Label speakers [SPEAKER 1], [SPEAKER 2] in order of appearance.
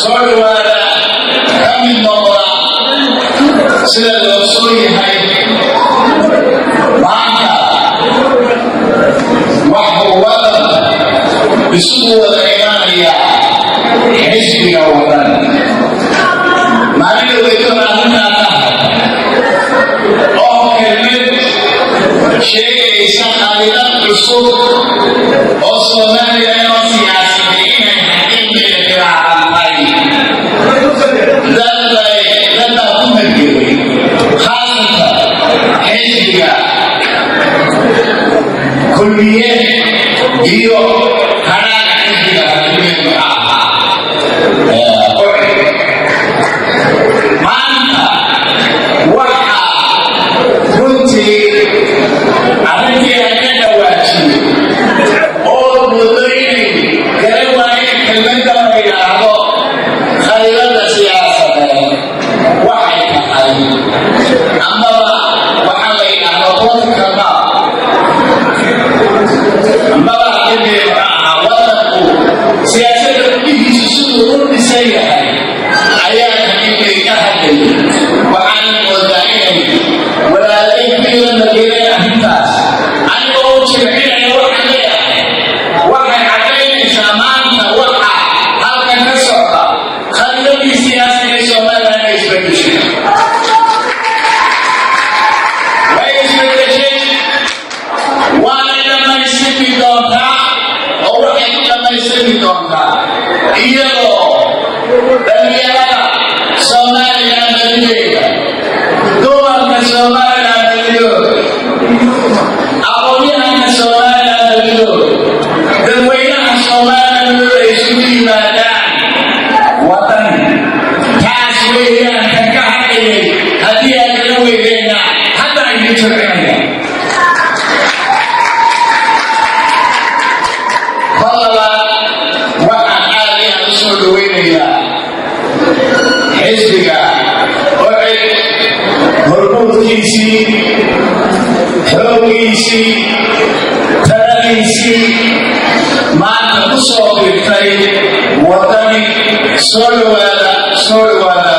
[SPEAKER 1] Soo dhawaada, ka mid noqda. Sida loo soo yahay, maanta waxuu wadanka isugu wada imanaya xisbiga Wadan. Maalin dhaweytoon arrintaa ka hadla oo kelmad sheegaysa khariidad cusub oo Soomaaliya inoo siyaasaday inay xaqiiqiga bilaabantay, dadbaa ku margelay, khaasatan xisbiga Kulmiye iyo hadhaaga xisbiga Kulmiye. Muxuu ahaa maanta waxa runtii arrintii aan ka dhawaajiyey oo moodo inay garan waayeen kelmadda la yidhaahdo khariidada siyaasadeed waxay tahay, amaba waxaa la yidhaahdo political map, amaba kadib ahaa wadanku siyaasadda gudihiisu siduu u dhisan yahay ayaa kamidkay ka hadlayay. Waxaana moodaa inay walaalay ku yara mageereen arrintaas. Anigoo u jilcinaya, waxaan leeyahay waxay caddaynaysaa maanta waxa halkan ka socda khariidadii siyaasiga ee Somaliland ay isbedeshay, way isbedeshay, waanay dhammaystirmi doontaa, oo waxay ku dhammaystirmi doontaa iyadoo dhalinyarada Somaliland badideeda, dumarka Somaliland badidooda, aqoonyahanka Somaliland badidooda, dadweynaha Somaliland badidooda ay isugu yimaadaan Wadan. Taas weeyaan kan ka hadlayay. Haddii aad kala weydeenna, hadda idin jilcinaya. Kol labaad waxaan aad iyo aad u soo dhaweynayaa xisbiga UCID, hormuudkiisii, xooggiisii, taladiisii maanta ku soo biirtay Wadani. Soo dhawaada, soo dhawaada.